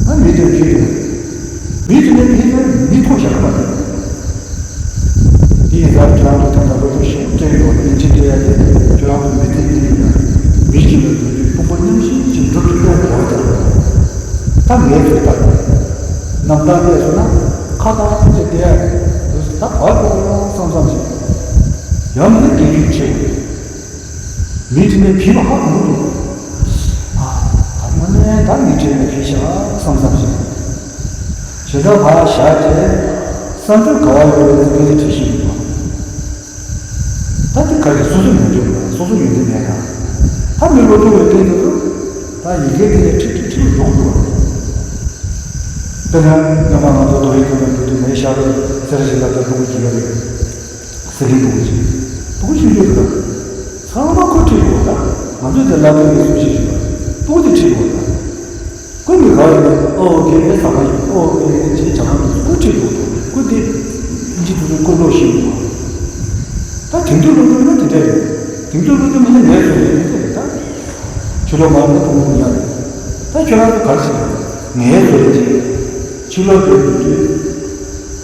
ད་མི་དེ་ཕྱི་རེད། མི་དེ་ནས་མི་དེ་མི་ཐོག་བཞག་པ་རེད། དེ་ཡིན་ཙང་ཁྱོད་རང་ཚོ་ད་ལྟ་སློབ་ཕྲུག་ཞིག་སྤྲད་ཡོད་པ་ཡིན་གཅིག་སྤྲད་ཡ་དེ་ཁྱོད་རང་ཚོ་མི་ཚེ་འདི་ཡིན་ན་མི་གཅིག་ལ་འགྲོ་དུས་ཕུང་པོ་མཉམ་བཞིན་གཅིག་འགྲོ་ཐུབ་ཡ་དགོས་ཀྱང་ད་ངས་ཚོད་ལྟ་རྣམ་ཐར་བལྟས་སོང་ན་ཁ་བཏང་ཅིག་བལྟས་ཡ་རེད། ད་བར་དུ་ཡང་བསམ་བསམ་ཞིག་ཡང་མི་དགེ་རྒྱུ་ཆེ་བ་རེད། མི་དེ་ནས་བྲིས་པ་ཧ་གོ་མི་འདུག་ཨ་ད་དངོས་གནས་ད་མི་དེ་ནས་བྲིས་ཤག་བསམ་བསམ་བྱས། ཞེ་དྲག་བག་བཞག་རྗེས་བསམ་ཚུལ་ག་བ་ཡོད་རེད་ཟེར་སྐད་ཆ་དྲིས་ཤིག་འདུག་ད་དེ་ག་རེ་སོ་སོ་ཡོང་རྒྱུ་མེད། སོ་སོ་ཡོང་རྒྱུ་མེད་ན། ད་མི་ལོ་ཆུང་བའི་སྟེང་དུ་ད་ཡི་གེ་དེ་ནས་ཁྲིག་ཁྲིག་ཁྲིག་ཡོང་འདུག་དཔེར་ན་སྔོན་མ་ང་ཚོ་རྡོ་རིང་ཐོག་ནས་འགྲོ་དུས་མེ་ཤར་རོ་སེ་ར་བྱེས་ལ་ད་འགྲོ་དགོས་ཀྱི་ཡོད་རེད། ཟི་ལིང་ཕྲུ་གུ་ཅིག་ཕྲུ་གུ་ཆུང་ཆུང་རེད། ཚང་མ་ཁོ་ཁྲིད་དགོས་ད། ང་ཚོས་དེ་ལབ་དུས་ངས་སུ་ཞིག་ཞུས་པ། ཕྲུ་གུ་དེ་ཁྲིད་དགོས་ད། ཁོ་མི་ག་ཡིན་ན་ཨོ་ཀེ་ངས་ཟ་ཁང་ཞིག་ཨོ་ཀེ་ངས་ཅིག་ཇ་ཁང་ཞིག་ཁོ་ཁྲིད་དགོས་ད། ཁོ་དེ་ཨིན་ཇི་ཐུག་ཚོད་ཁོ་ཀློག་ཤེས་དགོས། ད་དེང་དུས་སློབ་སྦྱོང་ན་དེ་འདྲ་རེད། དེང་དུས་སློབ་སྦྱོང་མིན་ན་ངས་བཟོས་ཡོད་དེ་རེད་ད། ཕྱི་ལོགས་མ་ལ་ཕྲུ་གུ་ཡག་རེད། ད་ཁྱོད་རང་ཚོ་ག་རེ་བྱེད་དགོས། ངས་བཟོས་ཡོད་ཅིག་ཕྱི་ལོགས་སྡོད་དུས་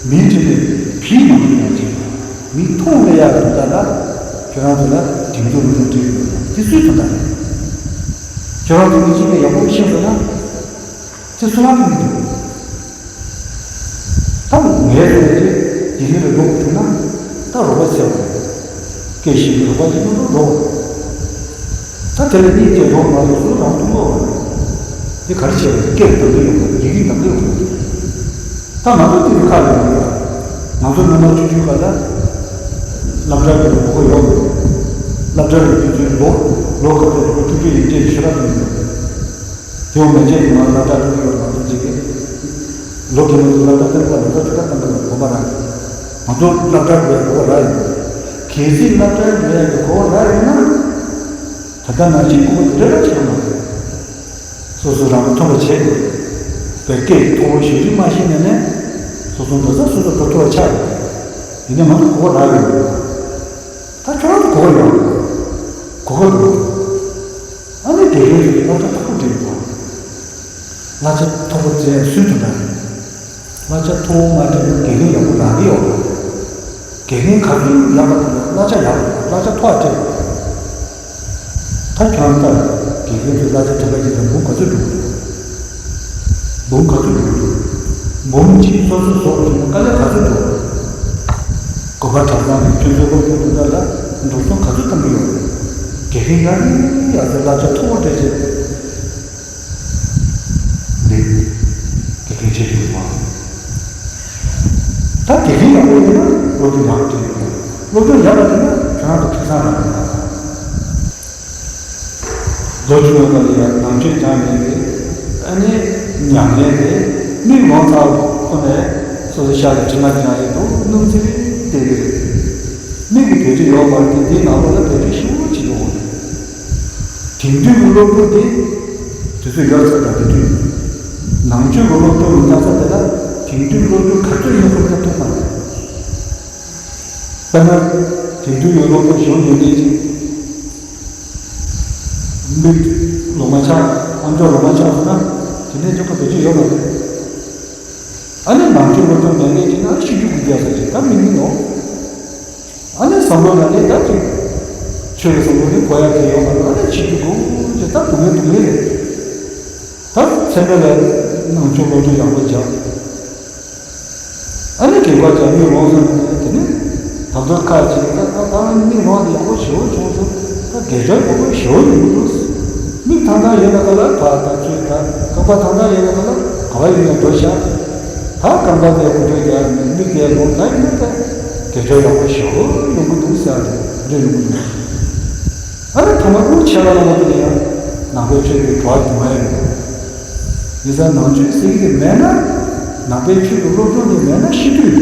མིའི་དྲིན་ལས་བིས་མི་འདུག་ཡང་ཅིག་མི་མཐོང་མེད་ཡག་འདུག་ད་ལ། ཁྱོད་རང་ཚོ་ལ་དེང་དུས་སློབ་སྦྱོང་སྤྲད་ཡོད་དེ་སུས་མཐོང་ད་རེད། ཁྱོད་རང་ཚོ་ངེས་ཅན་གྱི་ཡག་པོ་ཤེས་དགོས་ན། དེ་སུ་ལ་མི་འདུག་ད་ངས་བཟོས་ཏེ་དེ་རིང་ལ་འགྲོ་དགོས་བྱུང་ན་ད་རོགས་པ་བྱེད་དགོས། སྐད་ཤེས་ཀྱི་རོགས་པ་ཅིག་མ་གཏོགས་འགྲོ། ད་དེ་ལ་གཉིས་བརྒྱ་འགྲོ་མ་གཏོགས་སུ་རང་ཐུག་ལོ། དེ་ག་རེ་བྱས་པ་སྐད་བསྡམ་གི་ཡོང་གི་ཡི་གེ་བསྡམ་གི་ཡོང་གི་ད་ང་ཚོ་དེ་རུ་ཁག་ཡོད་མ་རེད། ང་ཚོ་སྔོན་མ་ཆུང་ཆུང་སྐབས་ལ་སློབ་གྲྭ་གི་གོ་སྐབས་ཡོད་མ་རེད། སློབ་གྲྭ་ལ་དུས་ཚོད་ལོ་ལོ་སྐབས་དེ་ལོ་བཅུ་དྲུག་ཡན་ཆད་ཆོས་ར་དུ་ཡོད། དེ་འོ་མེད་ཆད་དུ་མ་སློབ་གྲྭ་དུ་ཡོད་ལ་དུ་ཅིག་གི་ལོ་དེ་མ་དུ་སློབ་གྲྭ་དུ་ལ་ལོ་ཆོས་ར་དང་གི་གོ་བ་ར། མ་དུ་སློབ་གྲྭ་དུ་གོ་བ་ར་ཡོད། གལ་སྲིད་སློབ་གྲྭ་དུ་ཡ་གི་གོ་བ་ར་ཡོད་ན། ད་ལྟ་ནང་བཞིན་གོ་བ་དེ་འདྲ་ཆགས་མ་རེད། སོ་སོ་རང་ལ་མཐུན་པ་བྱེད་དགོས། བོད་སྐད་མཐོ་བོ་ཞུ་རིག་མ་ཤེས་ནས་ནས་སོ་སོ་འགྲོ་ས་སོ་སོ་འགྲོ་ཐུབ་པ་ཆགས་ཡོད། ཡིན་ནའི་མ་གཏོགས་གོ་བ་རག་ཡོད། ད་ཁྱོད་རང་ཚོ་གོ་བ་ཡོད། གོ་བ་འདུག་ཨ་ནི་དགེ་རྒན་ཚོས་གླ་ཆ་མཐོ་པོ་སྤྲད་ཡོད། གླ་ཆ་མཐོ་པོ་སྤྲད་སུས་ཐུབ་ན། གླ་ཆ་མཐོ་བོ་མ་སྤྲད་ན་དགེ་རྒན་ཡག་པོ་རག་གི་ཡོད། དགེ་རྒན་ག་ཚོད་ཡག་པ་དང་གླ་ཆ་ཡག་པ་གླ་ཆ་མཐོ་བ་སྤྲད། ད་ཁྱོད་རང་ལྟར་དགེ་རྒན་ཚོས་གླ་ཆ་སྤྲད་པ་ཡིན་ན་འབུམ་ག་ཚོད་འགྲོ་གི་འདུག་འབུམ་ག་ཚོད་འགྲོ་གི་འདུག་འབུམ་གཅིག་སོ་སོ་བཟོ་དགོས་ན་དཀའ་ལས་ག་ཚོད་འགྲོ། དགོན་པ་གྲྭ་ཚང་གི་ཆུ་ཚོད་སློབ་སྦྱོང་དེ་འདྲ་ལ་འགྲོ་སོང་ག་ཚོད་གཏོང་གི་ཡོད། དགེ་རྒན་ཡག་ཡག་ཚོས་གླ་ཆ་མཐོ་བོ་སྤྲད་བྱས། འདི་དགེ་རྒན་བྱེད་དགོས་མ། ད་དགེ་རྒན་ཡག་པོ་ཡོད་ན་སློབ་སྦྱོང་ཡག་པོ་སྤྲད་ཡོད། སློབ་སྦྱོང་ཡག་པ་སྤྲད་ན་ཁྱོད་རང་ཚོ་ཁེ་བཟང་རག་གི་རེད། ལོ་ཆུང་བའི་སྐབས་ལ་ཡང་ནང་ཆོས་སྦྱངས་མེད་པས་ཨ་ནི་ཉམས་ལེན་རེད། མིག་ལོང་ཚར་ཁོ་ནས་སོ་སོ་ཤར་ལ་དྲི་མ་སྦྱངས་རེད་འདུག་སྣུམ་ཚིལ་བསྡད་ཀྱི་རེད། མིག་གི་བེད་སྤྱོད་ཡོད་མ་རེད་དེ་འདིའི་ནང་ལོགས་ལ་བེད་སྤྱོད་ཞེ་པོ་བྱེད་ཀྱི་ཡོད་རེད། དེང་དུས་ཀྱི་སློབ་ཕྲུག་དེ་དུས་ཚོད་ཡོལ་ཚར་དང་དེ་དུས། ནང་ཆོས་ཀྱི་སློབ་སྦྱོང་མི་བཏང་ས་དེ་ལ་དེང་དུས་སློབ་ཕྲུག་ག་ཚོད་ཡིན་ཁོ་ཐག་ཐུག་མ་རེད། དཔེར་ན། དེང་དུས་ཀྱི་སློབ་ཕྲུག་གཞོན་ནུ་ལས་ཀྱི་མིག་ལོ་མ་ཆགས་ཨམ་ཅོག་ལོ་མ་ཆགས་སོང་ན་དེ་ནས་ཅོག་ག་བེད་སྤྱོད་ཡོད་མ་རེད། ཨ་ནི་ནང་ཆོས་སློབ་སྦྱོང་མེད་མཁན་ཅིག་ན་ཤི་རྒྱུ་དགོས་རྒྱག་ས་ཅིག་ད་མི་མིན་ནོ། ཨ་ནི་བསམ་བློ་ལ་ནི་ད་ཅིག་ཆོས་ཀྱི་བསམ་བློ་ནི་གོ་ཡ་གི་ཡོད་མ་རེད། ཨ་ནི་བྱེད་རྒྱུ་དགོས་ཅེས་ད་སྡུག་བསྔལ་སྡུག་བསྔལ་རེད། ད་ཚེ་འདི་ལ་ནང་ཆོས་སློབ་སྦྱོང་ཡག་པོ་རྒྱག་ཨ་ནི་དགེ་བ་རྒྱག་མི་ལོངས་སུ་ནས་དེ་ནི་ད་ལྟ་ཁ་ཅིག་ད་ད་ད་མི་ལོངས་དེ་ཡག་པོ་ཞེ་པོ་བྱུང་སོང་། ད་དགེ་སྦྱོར་ཡག་པོ་ཞེ་པོ་ཡོང་གི་འདུག་མིག་ཐང་ཐང་ཡོད་ན་ག་ལ་ཕ་ད་ཚོས་ད་རྐང་པ་ཐང་ཐང་ཡོད་ན་ག་ལ་ག་བ་ཡོད་ན་འགྲོ་ཤག་ད་རྐང་པ་དེ་ཀུ་ཅོ་རྒྱག་ནས་མིག་དེ་ལོང་ད་ཡིན་ན་ད་དགེ་སྦྱོར་ཡག་པོ་ཞེ་པོ་ཡོང་གི་འདུག་ཟེར་ཏེ་འདྲ་ཡོང་གི་འདུག་ཨ་ནི་ཐ་མ་དབུགས་ཆད་པ་ལ་མ་ཐུག་ཡང་ནང་པའི་ཆོས་ཀྱི་གྲོགས་དུ་མ་ཡོང་། ཡིན་ཙང་ནང་ཆོས་ཟེར་གྱི་དེ་མེད་ན། ནང་པའི་ཆོས་ཀྱི་སློབ་སྦྱོང་དེ་མེད་ན་ཤི་དུས་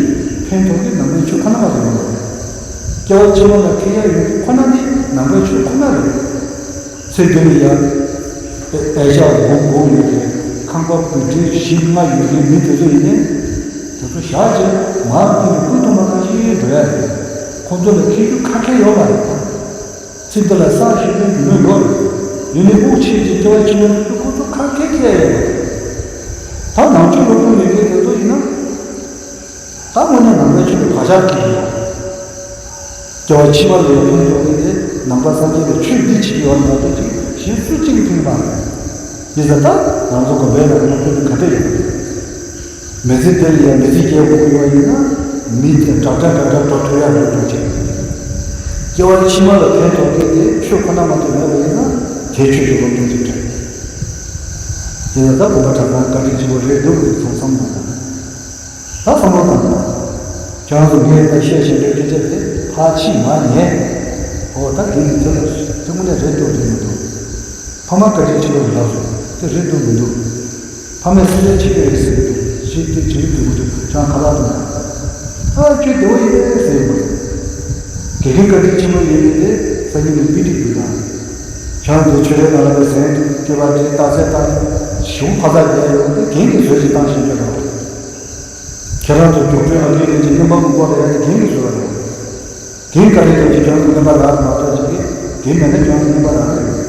ཕན་ཐོགས་ཀྱི་ནང་པའི་ཆོས་ཁོ་ན་མ་ཡོང་བ་རེད། སྐྱེ་བ་ཕྱི་མ་ལ་ཁེ་ཡ་ཡོད་རྒྱུ་ཁོ་ན་ནི་ནང་པའི་ཆོས་ཁོ་ན་རེད། ཚེ་འདི་ལ་ཡང་། དཔེ་ཆ་སྒོམ་སྒོམ་ཡོད་རེད། ཁང་པ་བུ་ཁྲི་བཞི་ལྔ་ཡོད་རེད། མི་དེ་ཚོ་ཡིན་ནའི། དེ་ཚོ་བཞག་བྱས་མར་ཕུད་ནས་སྐུ་གདུང་མ་ནང་བཞིན་འགྲོ་ཡ་རེད། ཁོང་ཚོ་ལ་ཁེ་རྒྱུ་ཁ་ཁེ་ཡོད་མ་རེད། ཚེ་འདི་ལ་བསགས་ཤིང་ནི་རྒྱུ་ནོར་ཡོད་རེད། ཡིན་ནའི་དབུགས་ཆད་ཅིང་སྐྱེ་བ་ཕྱི་མ་ལ་ཁོ་ཚོ་ཁ་ཁེ་ཁེ་ཡོད་རེད། ད་ནང་ཆོས་སློབ་སྦྱོང་ཡོད་མཁན་དེ་ཚོ་ཡིན་ན། ད་དངོས་གནས་ནང་པའི་ཆོས་ཀྱི་བག་ཆགས་ཀྱི་ཡོད། སྐྱེ་བ་ཕྱི་མ་ལ་ཡང་ཕན་ཐོགས་ཀྱི་དེ་ནང་པ་སངས་རྒྱས་པའི་ཆོས་འདི་བྱེད་ཀྱི་ཡོད་མ་གཏོགས་ཅིག་གཞན་སུ་གཅིག་གིས་ཕན་གྱི་མ་རེད། ཡིན་ཙང་ད་ང་ཚོ་དགོན་པའི་ནང་སློབ་སྦྱོང་ག་འདྲ་ཡོད་རེད། མི་ཚེ་འདི་ལ་ཡང་མི་ཚེ་སྐྱེལ་དགོས་ཀྱི་ཡོད་ཡིན་ན། མི་དེ་འདྲ་འདྲ་འདྲ་འདྲ་འགྲོ་ཐུབ་ཡག་ལ་འགྲོ་ཅིག་སྐྱེ་བ་ཕྱི་མ་ལ་ཕན་ཐོགས་ཀྱི་དེ་ཆོས་ཁོ་ན་མ་གཏོགས་མེད་པ་ཡིན་ན། དེ་ཆོས་ཀྱི་སློབ་སྦྱོང་ཅིག་རེད། དེ་ཡང་ད་དགོན་པ་གྲྭ་ཚང་བཀའ་དྲིན་ཆེན་པོ་རེད་འདུག་གི་ཚོང་བསམ་བློ་བཏང་། ད་བསམ་བློ་བཏང་། ཁྱེད་རང་ཚོ་ངས་ད་བཤད་བཞིན་པའི་སྐད་ཆ་དེ་ཕར་ཕྱིན་མ་ཉན། འོ་ད་དེ་ཡིན་དེ་ལ་དེ་དངོས་གནས་རེད་འདུག་རེད་མི་འདུག་ཕ་མ་བཀའ་དྲིན་ཆེན་པོ་ཡིན་ལབ་སོང་། དེ་རེད་འདུག་མི་འདུག་ཕ་མས་སེམས་ཁྲལ་བྱེད་ཀྱི་རེད་ཟེར་གྱི་འདུག་ཅི་སྟེ་བྱེད་ཀྱི་འདུག་མི་འདུག་ཁྱེད་རང་ཁ་ལག་འདུག་ན། ཨ་ཁྱོད་བདེ་བོ་ཡིན་པས་ཟེར་ཡོང་བ་རེད། དགེ་རྒན་བཀའ་དྲིན་ཆེན་པོ་ཡིན་མིན་དེ་སང་ཉིན་ནས་དཔེ་ཁྲིད་རྒྱུ་དང་། ཁྱེད་རང་ཚོའི་ཆོས་རའི་ནང་ལ་པའི་ཟན་སྐྱེས་པ་དེ་རྟགས་གསལ་བཏང་ནས་གཞུང་ཕ་ཚག་རྒྱག་ཡོང་དུས་རྒན་གྱིས་བཟོས་ཤིག་བཏང་ཤེས་ཀྱི་རེད། ཁྱེད་རང་ཚོ་མགྱོགས་བྲོས་ཨ་མདོའི་གླིང་རྗེ་རྔོན་པ་མགོན་པོ་རེད་ཡ་དེ་རྒན་གྱིས་བཟོས་པ་རེད། རྒན་ག་རེ་ཡོད་ཀྱི་ཁྱེད་རང་ཚོ་རྔོན་པ་རག་མ་གཏོགས་ཅིག་གིས་རྒན་མེད་ན་ཁྱེད་རང་ཚོ་རྔོན་པ་རག་གི་རེད།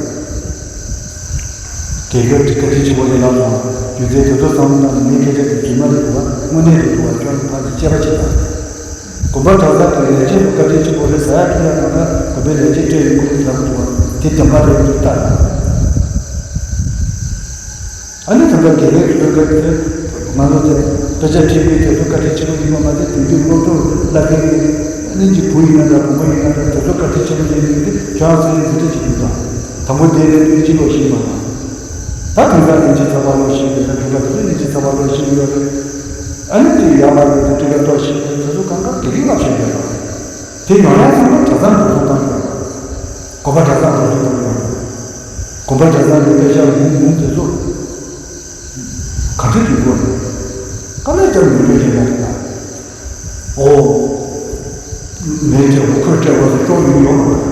དགེ་བཀའ་དྲིན་བཀའ་དྲིན་ཆེན་པོ་རེད་ལབ་སོང་། རྒྱུ་མཚན་དེ་ཚོ་བསམ་བློ་བཏང་ནས་ངའི་སྐད་ཆ་དེ་རྫུན་མ་རེད་འདུག་བ། དངོས་གནས་རེད་འདུག་བ། ཁྱོད་ཚོ་ཕར་ཚུར་དཔྱད་པ་བྱེད་དང་། དགོན་པ་གྲྭ་ཚང་གི་ལས་བྱེད་ཚོ་བཀའ་དྲིན་ཆེན་པོ་རེད་ཟེར་ཡ་ཁྱོད་ཡ་གང་ག་དགོན་པའི་ལས་བྱེད་སྤྲད་ཡོང་གི་རེད་ལབ་འདུག་བ། དེ་བདེན་པ་རེད་འདུག་ལྟ་དང་། ཨ་ནི་ད་ལྟ་དགེ་རྒན་ཚོའི་བཀའ་དྲིན་ང་ཚོ་དེ་དཔེ་ཆ་ཁྲིད་པའི་དེ་ཚོ་བཀའ་དྲིན་ཆེན་པོ་ཡིན་པ་མ་ཟད་དེང་དུས་སློབ་སྦྱོང་བསླབ་མཁན་གྱི་གླིང་གི་བུ་ཡིན་ན་འདྲ་བུ་མོ་ཡིན་ན་འདྲ་དེ་ཚོ་བཀའ་དྲིན་ཆེན་པོ་ཡིན་ནི་དེ་ཁྱོད་རང་ཚོ་ལ་འཛིན་གྲྭ་གཅིག་ཡོད་དང་། དང་པོ་དེ་ནས་དབྱིན་ཇི་ཀློག་ཤེས་མ་དང་། ད་དེང་སང་དབྱིན་ཇི་ཚགས་པར་ཀློག་ཤེས་ཡོད་ན་འབྲུག་པ་དེ་ཚོ་དབྱིན་ཇི་ཚགས་པར་ཀློག་ཤེས་ཡོད་རེད། ཨ་ནི་དེ་ཡར་མར་གྱི་དེ་ཊི་ཀེ་ཊི་ཀློག་ཤེས་ཡོད་དེ་ཚོ་གང་ག་དགེ་རྒན་བསླབ་ཤེས་ཡོད་རེད། དེ་ཡོང་ཡ་ཚང་མ་གྲྭ་ཚང་འགྲོ་སོང་བཏང་དགོས། དགོན་པ་གྲྭ་ཚང་དུ་སུ་དང་ཡོང་། དགོན་པ་གྲྭ་ཚང་གི་དཔེ་ཆ་ཡོང་ཡོང་དེ་ཚོ་ག་འདྲ་ཡིན་དགོས་རེད། དཀའ་ལས་རྒྱབ་ནས་སྐྱོན་བྱས་ཡོང་གི་ད། ཨོ། མེད་ཀྱང་ཁོས་སྤྲད་པ་ཚོ་སྐྱོན་ཡོང་ཡོང་མ་རེད།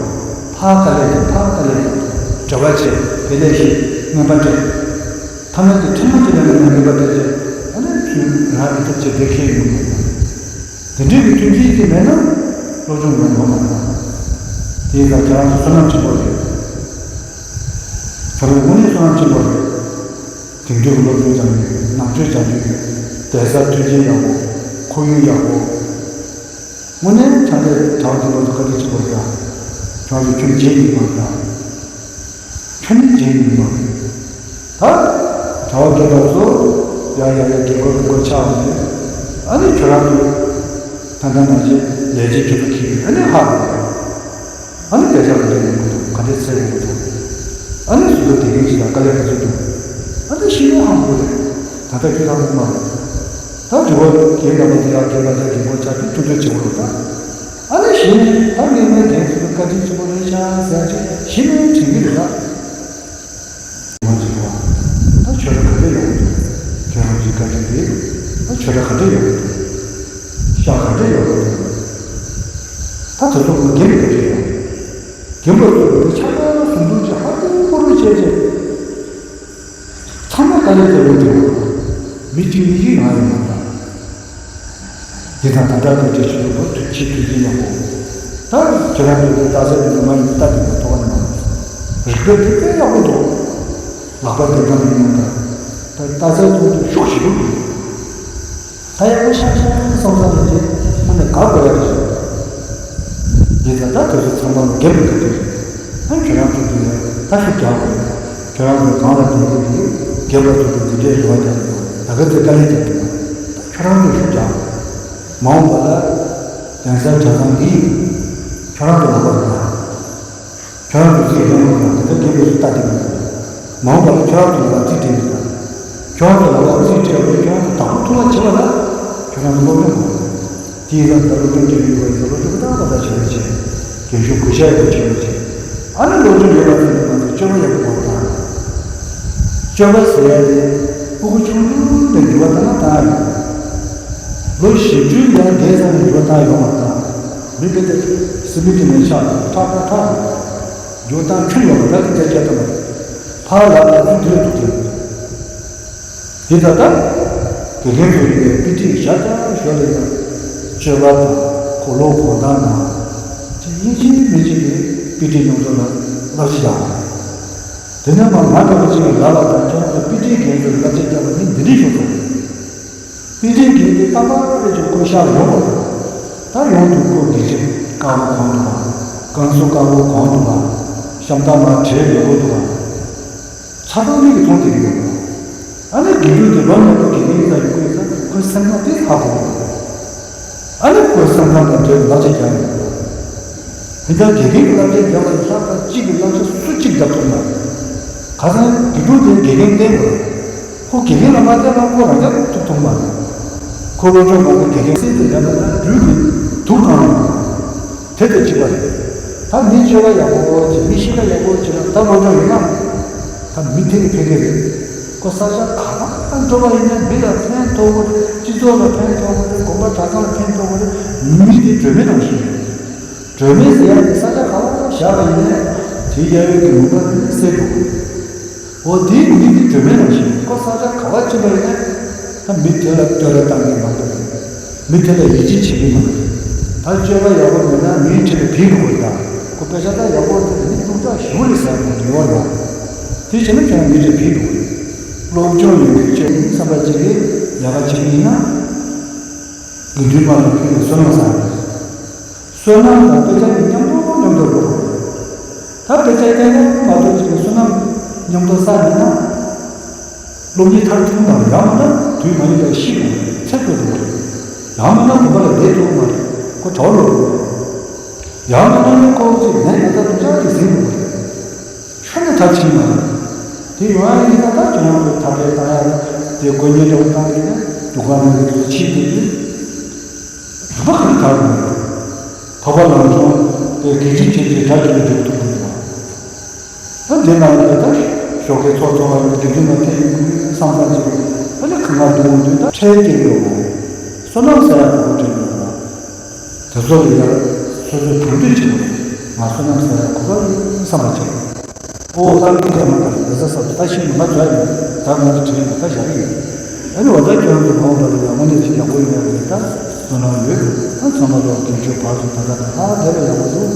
ཕར་དཀའ་ལས་རྒྱབ་ཕར་དཀའ་ལས་རྒྱབ། འབྲེལ་བ་བྱས་དེ་ལས་ཤིག་རྔན་པ་སྤྲད། ཐ་ན་དེ་ཁྲིམས་མ་དེ་ལ་ནས་རྔན་པ་སྤྲད་བྱས་ཨ་ནི་ཚུར་རང་གི་ཐུབ་བྱས་དེ་ཁེལ་ཡོང་མ་རེད། དེ་འདྲའི་གི་མཐུན་རྐྱེན་ཅིག་མེད་ན་སློབ་སྦྱོང་ཡོང་ཡོང་མ་རེད། དེ་ཡིན་ཙང་ཁྱེད་རང་ཚོ་བསོད་ནམས་ཆེན་པོ་རེད། ཁྱེད་རང་དངོས་གནས་བསོད་ནམས་ཆེན་པོ་རེད། དེང་དུས་ཀྱི་སློབ་སྦྱོང་སྦྱང་རྒྱུ་ཡོད། ནང་ཆོས་སྦྱང་རྒྱུ་ཡོད། བསྡད་ས་མཐུན་རྐྱེན་ཡག་པོ། ཁོར་ཡུག་ཡག་པོ། དངོས་གནས་ཆ་ནས་གྲྭ་བ་དེ་ལོ་ཚོ་བཀའ་དྲིན་ཆེན་པོ་རེད། ཁྱོད་ཚོ་ཁྱོད་རྗེས་ཡིན་མ་རེད། ཁྱོད་ནི་རྗེས་ཡིན་མ་རེད། ད། གྲྭ་བ་སྐྱོན་པ་ཚོ་ཡ་ཡ་ཡ་རྒན་གོག་རྒན་གོག་ཆགས་འོང་ནས། ཨ་ནི་ཁྱོད་རང་ཚོ་ད་ལྟ་ང་ཚོའི་ལས་བྱེད་ཁྱོད་ཚོ་ཁྱེར་ཨ་ནི་ཧ་གོ། ཨ་ནི་སྐད་ཆ་ག་འདྲ་ཡོང་གི་འདུག་ག་འདྲ་འཚོལ་ཡོང་གི་འདུག་ཨ་ནི་སུ་ཚོ་དགེ་རྒན་ཅིག་དང་དཀའ་ལས་ག་ཚོད་འདུག་ཨ་ནི་ཤེས་ཡོན་ཧ་གོ་རེད། ད་ལྟ་ཁྱོད་རང་ཚོ་མ་རེད། ད་དྲི་བ་རྒན་རྒན་པ་དེ་ཡང་རྒན་པ་ཚོ་རྒན་གོག་ཆགས་དུས་ཐུག་ཐུག་བྱེད་དགོས་རེད་ད། ཨ་ནི་གཞི་ནས་ད་ངས་ངའི་དེང་དུས་བཀའ་དྲིན་ཆེན་པོ་རེད་ཤག་ཟེར་ཅིག་གཞི་ནས་དྲན་གྱི་རེད་ད། མ་འཇིགས་པ། ད་ཆོས་ར་ག་འདྲ་ཡོང་གི་འདུག་ཁྱེད་རང་ཚོའི་བཀའ་དྲིན་དེ། ད་ཆོས་ར་ག་འདྲ་ཡོང་གི་འདུག་ཤག་ག་འདྲ་ཡོང་གི་འདུག་ད་དེ་ཚོ་ངས་རྒན་པའི་བཀའ་དྲིན་ཡོང་། རྒན་པ་ཚོ་ལ་ཆ་ཚང་ཟུང་འཇུག་ཅིག་ཧ་ཏུ་པོ་རུ་བྱས་བྱས། ཚང་མ་དཀའ་ལས་རྒྱབ་ཡོང་དུས། མི་གཅིག་གཉིས་ཀྱིས་ང་ཡོང་མ་ཐག་དེ་དང་ད་ལྟ་དེ་འདྲའི་ཆོས་ལུགས་པ་དུས་ཆེས་དུས་ཆེས་ཡག་པོ། ད་ཁྱེད་རང་ཚོས་དེ་ལྟ་ས་དེ་ཚོ་མ་ཡིན་ལྟ་དེ་ཚོ་ཐོག་ནས་མ་རེད། རིག་པའི་དེ་དཔེ་ཡག་པོ་འདུག་ལག་པ་དེ་གང་ཡིན་ན་ད། ད་ལྟ་ས་ཚོ་དུ་ཤུགས་ཞིག་འདུག་ད་ཡག་པོ་ཤག་ཤག་བསམ་བསམ་ནས་ཅིག་ཁོ་ནས་དགའ་དགོས་ཡ་རེད། ཡིན་ཙང་ད་དེ་ཚོ་ཚང་མ་ལ་རྒྱབ་ཀྱི་ཐུགས་རེད། ཨ་ཁྱོད་རང་ཚོ་འདི་ཡ་ད་ཤུགས་རྒྱག་དགོས། ཁྱོད་རང་ཚོ་གང་ལ་བསྡད་ཀྱི་འདུག་རྒྱབ་ལ་ཚོ་འདི་འདྲའི་རེ་བ་རྒྱག་གི་འདུག་ད་ག་ཚོད་དཀའ་ལས་རྒྱག་གི་འདུག་ད་ཁྱོད་རང་ཚོ་ཤུགས་རྒྱག་མ་འོངས་པ་ལ་གདན་ས་གྲྭ་ཚང་འདི་ཁྱོད་རང་ཚོ་ལག་པ་རེད་ད། ཁྱོད་རང་ཚོ་ཚིག་ཡོང་བ་དང་དེ་ལྟར་རྒན་པོ་ཚོ་ལྟ་དེ་མི་འདུག་མ་འོངས་པ་ལ་ཁྱོད་རང་ཚོ་ལ་ཚིག་དྲན་གྱི་དང་། ཁྱོད་རང་ཚོ་ལ་ཚིག་སྤྲད་པ་ཁྱོད་རང་ཚོ་བདག་པོ་ཐུབ་པ་བྱེད་པ་ལ་ཁྱོད་རང་ཚོ་སློབ་སྦྱོང་དགོས། དེ་ཡིན་ཙང་ད་སློབ་སྦྱོང་སྤྲད་ཡོད་པ་ཡིན་ཙང་སློབ་སྦྱོང་ཏག་ཏག་ཏག་བྱེད་རོགས་བྱེད། རྒན་ཤོས་གུས་ཞབས་ཡོད་བྱེད་རོགས་བྱེད། ཨ་ནི་སློབ་སྦྱོང་ཡོད་པ་ཚོ་ནི་ང་ཚོ་སྤྱོད་པ་ཡག་པོ་དགོས་དང་། སྤྱོད་པ་ཟེར་ཡ་དེ་ཕྲུ་གུ་ཆུང་ཆུང་ནས་འགྱུར་བ་བཏང་ན་བཏང་ཡ་ཡོད། ལོ་བཞི་བཅུ་ཡར་བརྒལ་ཚར་ནས་འགྱུར་བ་བཏང་ཡོང་བ་དང་། མི་དཔེ་དེ་སི་མི་གི་ནས་ཆགས་ཁྲག་ཁྲག་ཁྲག་འགྱུར་བ་བཏང་ཁྱོན་ཡོང་བ་ད་དེ་སྐད་ཆ་བཏང་བ་རེད། ཕར་ལ་ད་དུས་དུས་ཐུག་དེ། དེ་ད་ལྟ་དགེ་རྒན་ཚོ་ཡིན་པའི་དཔེ་ཁྲིད་ཞབས་ཀྱང་ཞོར་ལ་ཡང་སྤྱོད་པ་དང་གོ་ལོག་གོང་ཐང་དང་དེ་ཡིན་གཅིག་མིན་གཅིག་གི་དཔེ་ཁྲིད་མཉམ་དུ་ལ་བསླབ་བྱ་རྒྱག་པ་རེད། དེ་ནས་མ་ང་འདྲ་པོ་གཅིག་གིས་ལབ་པ་དང་ཁྱེད་རང་ཚོ་དཔེ་ཁྲིད་རྒན་ཚོར་བསླབ་བྱ་རྒྱག་པ་ནི་འདི་འདྲའི་ཞུ་དགོས། དཔེ་ཁྲིད་རྒན་དེ་རྟག་པར་རེ་ཅིག་བསྐོ་བཞག་ཡོང་བ་དང་། ད་ཡོང་དུས་ཁོ་དགེ་ཆེ་དཀར་པོ་གང་འདུག་ག་ཀང་སུ་དཀར་པོ་གང་འདུག་ག་ཤམ་ཐབས་མ་བྲེས་ཡོད་དགོས་འདུག་ག་ཚ་ཐང་མིག་གིས་མཐོང་བསྡད་ཀྱི་ཡོད། ཨ་ནི་དགེ་ཕྲུག་དེ་ལོ་མང་པོ་དགེ་རྒན་ཡིན་ཙང་ཡོང་གི་ཡོད་ཙང་ཁོའི་སེམས་ཁམས་དེ་ཧ་གོ་གི་ཡོད། ཨ་ནི་ཁོའི་སེམས་ཁམས་དང་འབྲེལ་བའི་བསླབ་བྱ་རྒྱག་ཡོད། དེ་ལྟར་དགེ་རྒན་གྱི་བསླབ་བྱ་རྒྱག་པ་ལ་ལྷག་པར་གཅིག་གི་བསླབ་བྱ་སུ་གཅིག་རྒྱབ་ཐུབ་མ་རེད། ཁ་སང་དགེ་ཕྲུག་དེ་དགེ་རྒན་བསྟེན་དགོས་རེད། ཁོ་དགེ་རྒན་ལ་མ་བསྟེན་ན་ཁོ་རང་རྒྱབ་ཐུབ་ཐུབ་མ་རེད། ཁོ་སློབ་སྦྱོང་གང་ག་དགེ་རྒན་སྲིད་དུ་ལེན་པ་ན་སྦྲུལ་གྱི་དུག་གང་ཡིན། དེ་དང་གཅིག་པ་རེད། ད་མི་སྤྱོད་པ་ཡག་པོ་བྱེད་མི་གཤིས་ཀ་ཡག་པོ་བྱེད་ན་ད་སློབ་སྦྱོང་ཡོད་ན། ད་མི་དེ་ནི་ཕན་གི་རེད། ཁོ་ས་ཆ་ག་པར་འགྲོ་བ་ཡིན་ན་མི་ལ་ཕན་ཐོགས་པོ་རེད། སྤྱི་ཚོགས་ལ་ཕན་ཐོགས་པོ་རེད། དགོན་པ་གྲྭ་ཚང་ལ་ཕན་ཐོགས་པོ་རེད། མི་དེ་སྒྲོན་མེ་ནང་བཞིན་རེད། སྒྲོན་མེ་ཟེར་ཡ་དེ་ས་ཆ་ག་པར་བཞག་པ་ཡིན་ན་དེའི་གཡས་གཡོན་གྱི་མུན་པ་དེ་སེལ་འགྲོ་གི་རེད། འོ་དེའི་མི་དེ་སྒྲོན་མེ་ནང་བཞིན་ཁོ་ས་ཆ་ག་པར་ཕྱིན་པ་ཡིན་ན། ད་མི་དེ་ལ་བསྟོད་ར་བཏང་གི་མ་གཏོགས་རེད། མི་དེ་ལ་ཡིད་ཆེས་བྱེད་ཀྱི་མ་རེད། ད་སྤྱོད་པ་ཡག་པོ་མེད་ན་མིའི་ཁྲིད་ལ་ཕན་ཡོད་དགོས་ད། ཁོ་དཔེ་ཆ་ད་ཡག་པོ་དེ་ནི་སྡུག་ཅག་ཞེ་པོ་རེད་ཟེར་ནས་འབྲེལ་བ་ཡོད། དེ་བྱས་ན་ཁྱོད་རང་མི་ཁྲིད་ཕན་ཡོད་དགོས་རེད། སློབ་སྦྱོང་ཡོད་པའི་སྤྱོད་ཡིན་བསམ་པ་ཅིག་གིས་ལས་ཀ་བྱེད་ཀྱི་ཡིན་ན། དགེ་འདུན་པ་ལ་ཕན་པའི་བསོད་ནམས་བསགས་རེད། བསོད་ནམས་དང་དཔེ་ཆ་གཉིས་མཉམ་དུ་མཉམ་དུ་འགྲོ་དགོས། ད་དཔེ་ཆ་བལྟས་ན་མ་གཏོགས་ཅིག་གི་བསོད་ནམས་མཉམ་དུ་བསགས་མེད་ན། སློབ་གཉེར་མཐར་ཐུག་དང་ཡང་མིན་ན་དུས་མ་ཡིན་པར་ཤི་དགོས་རེད། ཚེ་འཕོས་དགོས་རེད། ཡང་མིན་ན་དགོན་པ་ལ་བསྡད་ཐུབ་མ་རེད། ཁོ་གྲྭ་བ་ལོག་དགོས་རེད། ཡང་མིན་ན་ནི་ཁོ་ཅིག་ནད་ཡོད་ད་དུ་ཅག་ཅིག་ཟིན་དགོས་རེད། ཤ་ནི་ད་ཕྱིན་མ་རེད། དེ་ཡོང་ཡ་ཡིན་ན་ད་ཁྱོད་རང་ཚོ་ཐབས་ལས་བཏང་ཡ་ལ་དེ་དགོས་ཉེན་འདྲ་བོ་བཏང་གི་ན་དུ་ག་ནང་གི་དུ་ཕྱིན་དེ་དུས། རིམ་པ་ག་རེ་དར་དགོས་རེད། འཕགས་པ་ལམ་སྦྱོང་དེ་གལ་ཆེ་ཆེ་ཆེ་དགྲ་བཅོམ་པའི་འབྲས་བུ་ཐོབ་ཐུབ་ཀྱི་རེད། དེ་ནང་ལ་ད་ཞོགས་ཀའི་ཚོགས་འཚོགས་པ་ཡོད་དགེ་འདུན་མ་ཐེ་ཡིན་བསམ་བསམ་བྱས་ཨ་ནི་གང་ལ་འདུག་འདུག་ད་ཁྲལ་སྐྱེལ་ཡོད་མ་རེད། བསོད་ནམས་ཟེར་ཡག་དགོས་དྲན་ཡོད་མ་རེད། དེ་ཚོ་ལ་ཡང་སོ་སོའི་དང་དོད་བྱེད་དགོས། ང་བསོད་ནམས་ཟེར་ཡག་གོ་སྐབས་ཡིན་བསམ་པ་བྱེད་དགོས། ཨོ་ད་མི་དེ་མ་ག་རེ་ས་ས་ད་ཤི་མ་ཚོ་ཡིན། ད་ང་ཚོ་དྲིན་ད་བཞག་གི་ཡིན། ཨ་ནི་འོ་ད་ཁྱོད་རང་ཚོ་མ་འོངས་པ་ལ་ཡང་དངོས་གནས་ཅིག་ཡག་པོ་ཡོང་ཡག་རེད། ད་བསོད་ནམས་ཡོད། ད་ཚང་མ་ལོ་དགེ་ཆོས་བར་དུ་ད་ད་ད་ཧ་དེ་ལ་ཡག་པོ་འདུག